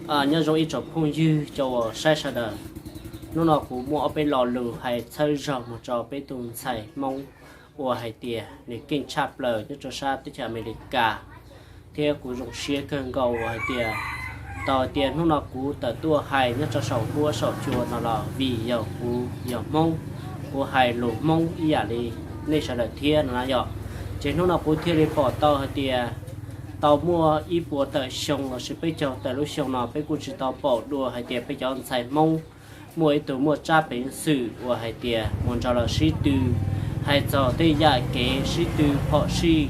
Nyob zoo ib tsoom phooj ywg cov uas saib sawv daws. Hnub no kuv muaj ob peb lo lus hais txhawb zog mus rau peb tus ntxhais Hmoob uas hais tias nws keej tshaj plaws nyob rau sab teb chaws Amelikas, thiab kuv zoo siab kawg nkaus uas hais tias tau tias hnub no kuv tawm tuaj hais nyob rau saum huab saum cua no los vim yog kuv yog Hmoob, kuv hais lus Hmoob ib yam li nej sawv daws thiab no na yom. Ces hnub no kuv thiaj li pom tau hais tias tau muaj ib puas tawm xyoo lossis peb caug tawm lub xyoo no peb kuj tsis tau pom dua hais tias peb cov ntxhais Hmoob muaj ib tug muaj tsab peev xwm uas hais tias mus nrog los sib tw, hais txog tej yam kev sib tw phom sij,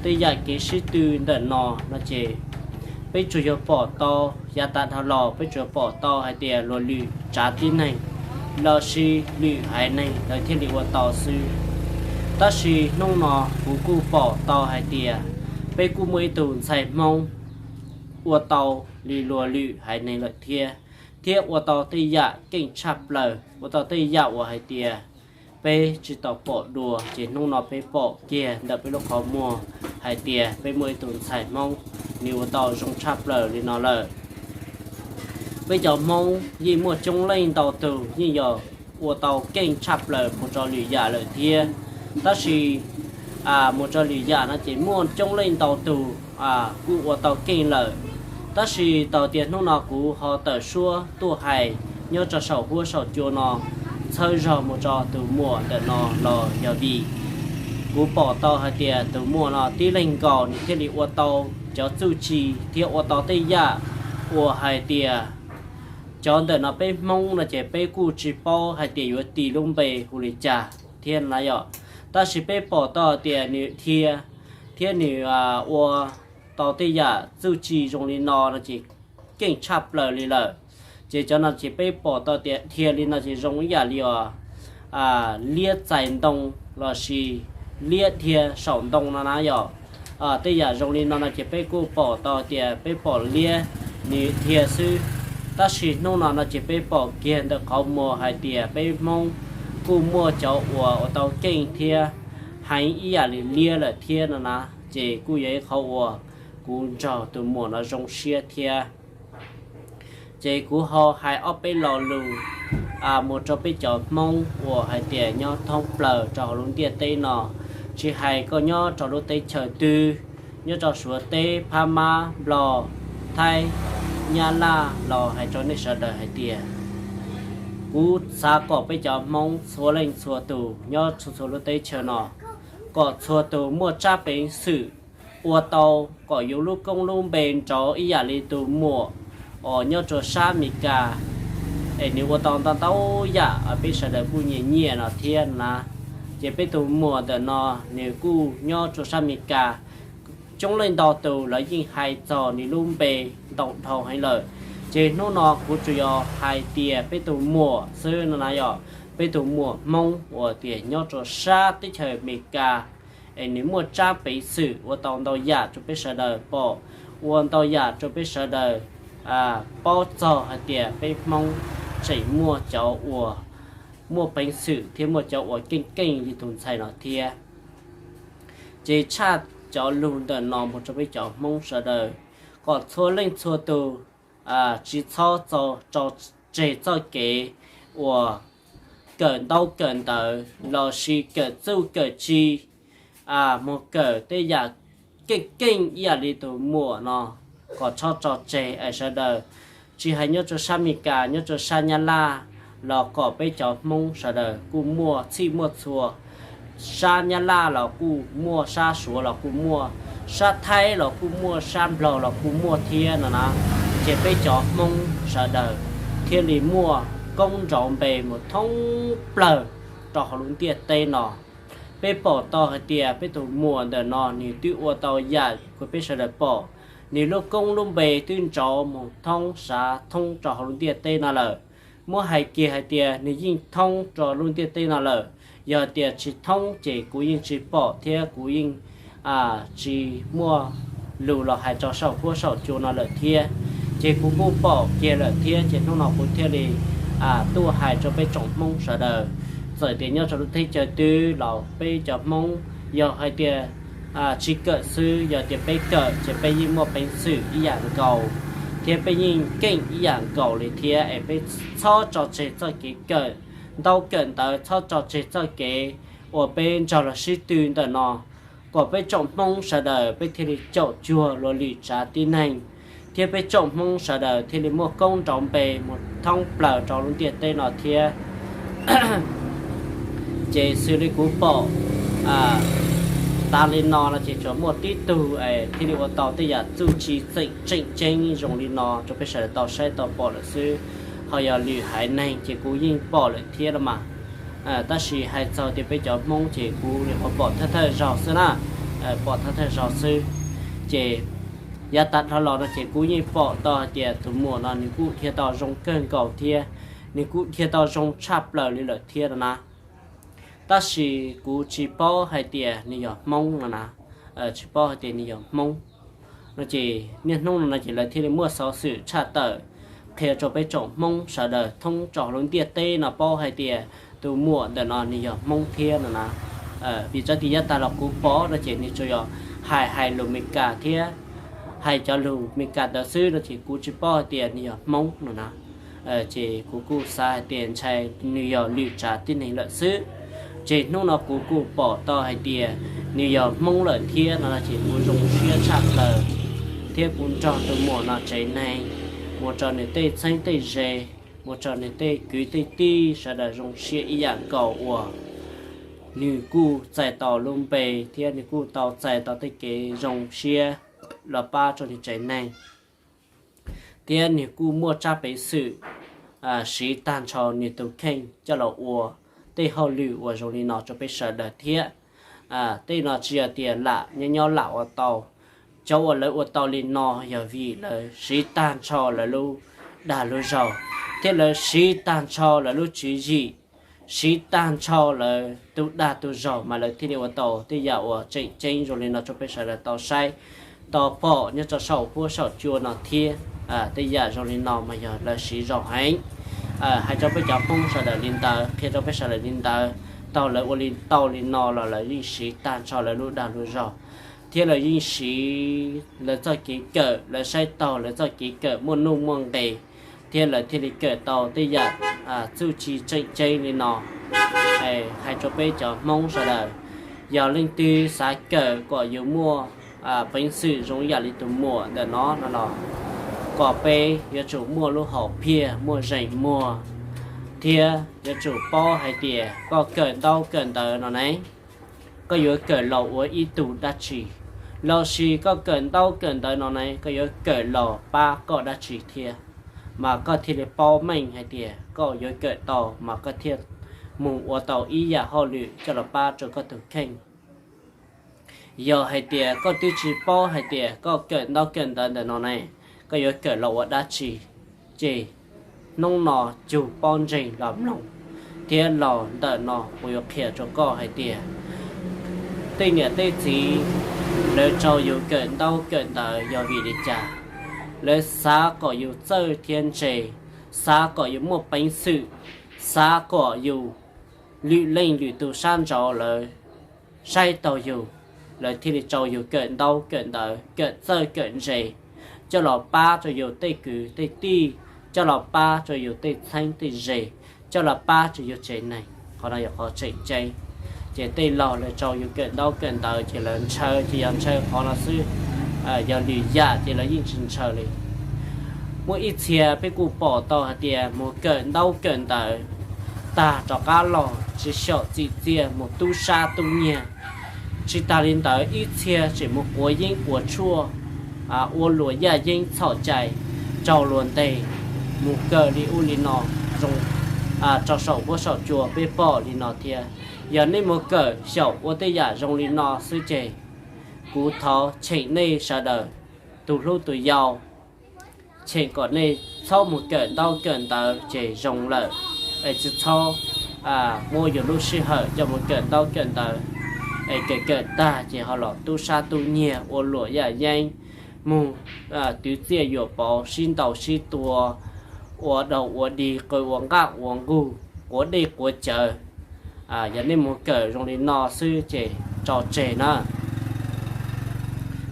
tej yam kev sib tw ntawm no no ces peb tsuas yog pom tau, yav tas dhau los peb tsuas pom tau hais tias luag lwm tsav tib neeg lossis lwm haiv neeg lawv thiaj li ua tau xwb. Tab sis hnub no kuv kuj pom tau hais tias peb kuj muaj ib tug ntxhais Hmoob ua tau li luag lwm haiv neeg lawm thiab, thiab ua tau tej yam keej tshaj plaws, ua tau tej yam uas hais tias peb tsis tau pom dua, ces hnub no peb pom kiag ntawm peb lub qhov muag hais tias peb muaj ib tug ntxhais Hmoob nws ua tau zoo tshaj plaws li no lawm. Peb cov Hmoob yeej muaj coob leej ntau tus yeej yog ua tau keej tshaj plaws mus rau lwm yam lawm thiab. Tab sis mus rau lwm yam no ces muaj coob leej ntau tus kuj ua tau keej lawm. Tab sis tau tias hnub no kuv ho tawm suab tuaj hais nyob rau saum huab saum cua no txhawb zog mus rau tus muam ntawm no los yog vim kuv pom tau hais tias tus muam no tib leeg nkaus nws thiaj li ua tau cov txuj ci thiab ua tau tej yam uas hais tias cov ntawm no peb Hmoob no ces peb kuj tsis paub hais tias yuav tis lub npe hu li cas thiab na yom. Tab sis peb pom tau tias nws dhia thiab nws ua tau tej yam txuj ci zoo li no no ces keej tshaj plaws li lawm. Ces cov no ces peb pom tau tias dhia li no ces zoo ib yam li os liab txais ntoo lossis liab dhia saum ntoo no na yom. Tej yam zoo li no no ces peb kuj pom tau tias peb pom liab nws dhia xwb. Tab sis hnub no no ces peb pom kiag ntawm qhov muag hais tias peb Hmoob kuj muaj cov uas ua tau keej thiab heev ib yam li liab lawm thiab no na. Ces kuj yog ib qhov uas kuv nrog tus muam no zoo siab thiab. Ces kuv ho hais ob peb lo lus mus rau peb cov Hmoob uas hais tias nyob thoob plaws rau hauv lub ntiaj teb no, tsis hais koj nyob rau lub teb chaws twg, nyob rau Suav teb, Phab Mab, Nplog, Thaib, Nyab Laj los hais rau nej sawv daws hais tias kuv xav kom peb cov Hmoob txhua leej txhua tus nyob txhua txhua lub teb chaws no kom txhua tus muaj tsab peev xwm ua tau kom yus lub koob lub npe nrov ib yam li tus muam uas nyob rau sab Amelikas, es nws ua tau ntau ntau yam peb sawv daws kuj nyiam nyiam no thiab na. Ces peb tus muam ntawm no nws kuj nyob rau sab Amelikas, coob leej ntau tus lawv yeej hais txog nws lub npe ntau dhau heev lawm. Ces hnub no kuv tsuas yog hais tias peb tus muam xwb no na yom, peb tus muam Hmoob uas tias nyob rau sab teb chaws Amelikas, es nws muaj tsab peev xwm ua tau ntau yam rau peb sawv daws pom, ua ntau yam rau peb sawv daws paub txog hais tias peb Hmoob tseem muaj cov uas muaj peev xwm thiab muaj cov uas keej keej li tus ntxhais no thiab. Ces tshaj cov lus ntawm no mus rau peb cov Hmoob sawv daws kom txhua leej txhua tus tsis txhob tso tseg txoj kev uas kawm ntaub kawm ntawv lossis kawm txuj kawm ci, mus kawm tej yam keej keej ib yam li tus muam no, kom txhob tso tseg es sawv daws, tsis hais nyob rau sab Amelikas, nyob rau sab Nyab Laj los kom peb cov Hmoob sawv daws kuj muaj txhij muaj txhua. Sab Nyab Laj los kuj muaj, sab Suav los kuj muaj, sab Thaib los kuj muaj, sab Nplog los kuj muaj thiab no na. Ces peb cov Hmoob sawv daws thiaj li muaj koob nrov npe mus thoob plaws rau hauv lub ntiaj teb no. Peb pom tau hais tias peb tus muam ntawm no nws twb ua tau yam uas peb sawv daws pom, nws lub koob lub npe twb nrov mus thoob sav thoob rau hauv lub ntiaj teb no lawm. Muab hais kiag hais tias nws yeej thoob rau lub ntiaj teb no lawm, yog tias tsis thoob ces kuv yeej tsis pom thiab kuv yeej tsis muaj lus los hais rau saum huab saum cua no lawm thiab. Ces kuv kuj pom kiag lawm thiab, ces hnub no kuv thiaj li tuaj hais rau peb tsoom Hmoob sawv daws. Txawm tias nyob rau lub teb chaws twg los peb cov Hmoob yog hais tias tsis kawm xwb, yog tias peb kawm ces peb yeej muaj peev xwm ib yam nkaus. thiab peb yeej keej ib yam nkaus li thiab es peb txhob tso tseg txoj kev kawm ntaub kawm ntawv, txhob tso tseg txoj kev uas peb nrog luag sib tw ntawm no, kom peb tsoom Hmoob sawv daws peb thiaj li caum cuag luag lwm tsav tib neeg, thiab peb tsoom Hmoob sawv daws thiaj li muaj koob nrov npe mus thoob plaws rau lub ntiaj teb no thiab. Ces xws li kuv pom tas li no no ces tsuas muaj tib tug thiaj li ua tau tej yam txuj ci tseem tseem ceeb zoo li no rau peb sawv daws tau saib tau pom lawm xwb. Ho yog lwm haiv neeg ces kuv yeej pom lawm thiab los mas, tab sis hais txog tias peb cov Hmoob ces kuv nyuam qhuav pom thawj thawj zaug xwb na, pom thawj thawj zaug xwb. Ces yav tas dhau los no ces kuv yeej pom tau hais tias tus muam no nws kuj dhia tau zoo kawg nkaus thiab, nws kuj dhia tau zoo tshaj plaws li lawm thiab no na. Tab sis kuv tsis paub hais tias nws yog Hmoob no na, tsis paub hais tias nws yog Hmoob no ces niaj hnub no no ces lawv thiaj li muaj xov xwm tshaj tawm qhia rau peb tsoom Hmoob sawv daws thoob rau lub ntiaj teb no paub hais tias tus muam ntawm no nws yog Hmoob thiab no na. Vim tsob tis yav tas los kuv pom no ces nws tsuas yog hais hais lus Meskas thiab, hais cov lus Meskas ntawd xwb no ces kuv tsis paub hais tias nws yog Hmoob no na. Ces kuv kuj xav hais tias ntshai nws yog lwm tsav tib neeg lawm xwb. Ces hnub no kuv kuj pom tau hais tias nws yog Hmoob lawm thiab no ces kuv zoo siab tshaj plaws, thiab kuv nrog tus muam no tsev neeg, mus rau nws tej txheeb tej ze, mus rau nws tej kwv tej tij sawv daws zoo siab ib yam nkaus uas nws kuj txais tau lub npe thiab nws kuj tau txais tau tej kev zoo siab los pab rau nws tsev neeg. Thiab nws kuj muaj tsab peev xwm siv tag nrho nws tus kheej coj los ua tej hauj lwm uas zoo li no rau peb sawv daws thiab. Tej no tsis yog tias lam nyob nyob lam ua tau. Cov uas lawv ua tau li no yog vim lawv siv tag nrho lawv lub dag lub zog, thiab lawv siv tag nrho lawv lub tswv yim, siv tag nrho lawv tus dag tus zog mas lawv thiaj li ua tau tej yam uas tseem ceeb zoo li no rau peb sawv daws tau saib tau pom nyob rau saum huab saum cua no thiab. Tej yam zoo li no mas yog lawv siv zog heev. Hais rau peb cov Hmoob sawv daws li ntawd, qhia rau peb sawv daws li ntawd, tau lawv ua li tau li no los lawv yeej siv tag nrho lawv lub dag lub zog, thiab lawv yeej siv lawv txoj kev kawm, lawv saib taug lawv txoj kev kawm muaj nuj muaj nqis, thiab lawv thiaj li kawm tau tej yam txuj ci tseem ceeb li no. Hais rau peb cov Hmoob sawv daws, yog leej twg xav kawm kom yus muaj peev xwm zoo yam li tus muam ntawm no no los, kom peb yuav tsum muaj lub hom phiaj, muaj zeem muag, thiab yuav tsum paub hais tias koj kawm ntaub kawm ntawv no ne, koj yuav kawm los ua ib tug dab tsi, lossis koj kawm ntaub kawm ntawv no ne, koj yuav kawm los pab koj dab tsi thiab, mas koj thiaj li paub meej hais tias koj yuav kawm tau mas koj thiaj mus ua tau ib yam hauj lwm coj los pab rau koj tus kheej. Yog hais tias koj twb tsis paub hais tias koj kawm ntaub kawm ntawv ntawm no ne, koj yuav kawm los ua dab tsi, ces hnub no cug pob ntseg los mloog, thiab los ntawm no kuv yuav qhia rau koj hais tias tej niam tej txiv lawv tso yus kawm ntaub kawm ntawv yog vim li cas. Lawv xav kom yus txawj thiab ntse, xav kom yus muaj peev xwm, xav kom yus lwm leej lwm tus sab nraud lawv saib taug yus, lawv thiaj li tso yus kawm ntaub kawm ntawv, kawm txawj kawm ntse, coj los pab rau yus tej kwv tej tij, coj los pab rau yus tej txheeb tej ze, coj los pab rau yus tsev neeg. Qhov no yog qhov tseem ceeb. Ces tej laug lawv tso yus kawm ntaub kawm ntawv ces lawv ntshaw ces yog ntshaw qhov no xwb, yog lwm yam ces lawv yeej tsis ntshaw li. Muaj ib txhia peb kuj pom tau hais tias mus kawm ntaub kawm ntawv tag rov qab los tsis xyaum txim txiaj mus tub sab tub nyiag. Tsis tas li ntawd ib txhia tseem mus quav yeeb quav tshuaj, ua luam yaj yeeb txhaum cai, raug luag ntes mus kawm li ub li no, zoo rau saum huab saum cua peb pom li no thiab. Yog nej mus kawm xyaum ua tej yam zoo li no xwb ces kuv thov cheem nej sawv daws tus hlub tus yau, cheem kom nej txhob mus kawm ntaub kawm ntawv ces zoo lawm, es tsis txhob muab yus lub sij hawm coj mus kawm ntaub kawm ntawv, es kawm kawm tag ces ho los tub sab tub nyiag ua luam yaj yeeb, mus twv txiaj yuam pauv sib ntaus sib tua, ua daug ua dig qw ua nqaj ua nqug, quav dej quav cawv. Yog nej mus kawm zoo li no xwb ces tso tseg na.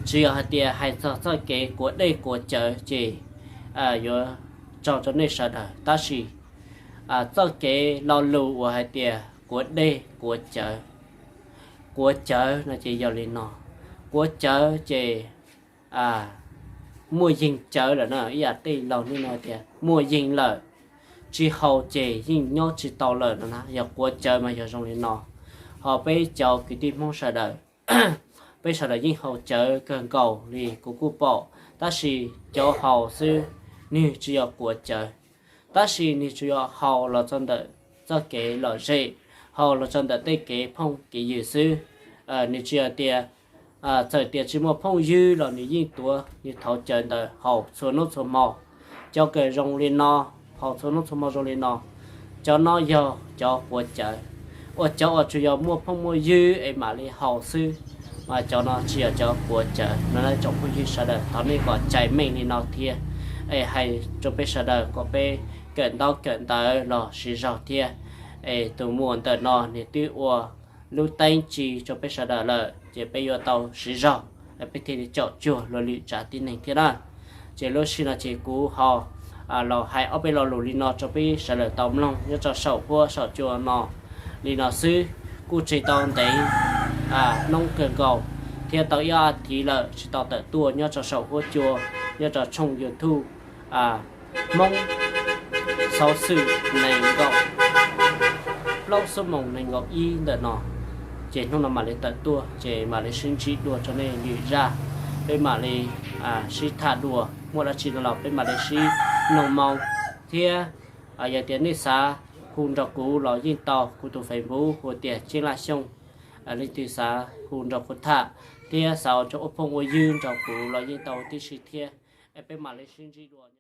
Tsis yog hais tias hais txog txoj kev quav dej quav cawv ces yuav tso rau nej sawv daws. Tab sis txoj kev lo lus uas hais tias kuav dej kuav cawv, kuav cawv no ces yog li no, kuav cawv ces muaj yeeg cawv lawm na, ib yam tej laus nej no tias muaj yeeg lawm, tsis haus ces yeej nyob tsis tau lawm no na, yog kuav cawv mas yog zoo li no. Ho peb cov kwv tij Hmoob sawv daws, peb sawv daws yeej haus cawv kawg nkaus li kuv kuj pom, tab sis cov haus xwb, nwg tsis yog kuav cawv, tab sis nwg tsuas yog haus los txog ntawm txoj kev lom zem, haus los txog ntawm tej kev phooj kev ywg xwb. Nwg tsis yog tias, txawm tias tsis muaj phooj ywg los nwg yeej tuav nwg thaum cawv ntawd haus txhua hnub txhua hmo. Cov kawm zoo li no, haus txhua hnub txhua hmo zoo li no, cov no yog cov kuav cawv. Ua cov uas tsuas yog muaj phooj muaj ywg es mam li haus xwb, mas cov no tsis yog cov kuav cawv no na. Tsoom phooj ywg sawv daws, thov nej kom cais meej li no thiab, es hais rau peb sawv daws kom peb kawm ntaub kawm ntawv los siv zog thiab. Es tus muam ntawm no nws twb ua lub teeb tsi rau peb sawv daws lawm, ces peb yuav tau siv zog, peb thiaj li caum cuag luag lwm tsav tib neeg thiab na. Ces lub sij no ces kuv ho los hais ob peb lo lus li no rau peb sawv daws tau mloog nyob rau saum huab saum cua no li no xwb. Kuj tsis tau ntev hnub kawg nkaus thiab tau ib ob thiv lawm tsis tau tawm tuaj nyob rau saum huab cua, nyob rau tshooj YouTube Hmoob Xov Xwm nees nkaum plaub xuab moos nees nkaum ib ntawm no. Ces hnub no mam li tawm tuaj ces mam li sib ntsib dua rau nej lwm zaj, peb mam li sib tham dua, muaj dab tsi no los peb mam li sib noog moo thiab. Yog tias nej xav hu nrog kuv los yeej tau, kuv tus Facebook hu tias Ceeb Laj Xyooj. Leej twg xav hu nrog kuv tham thiab xav ua phooj ua ywg nrog kuv los yeej tau tib si thiab. Es peb mam li sib ntsib dua.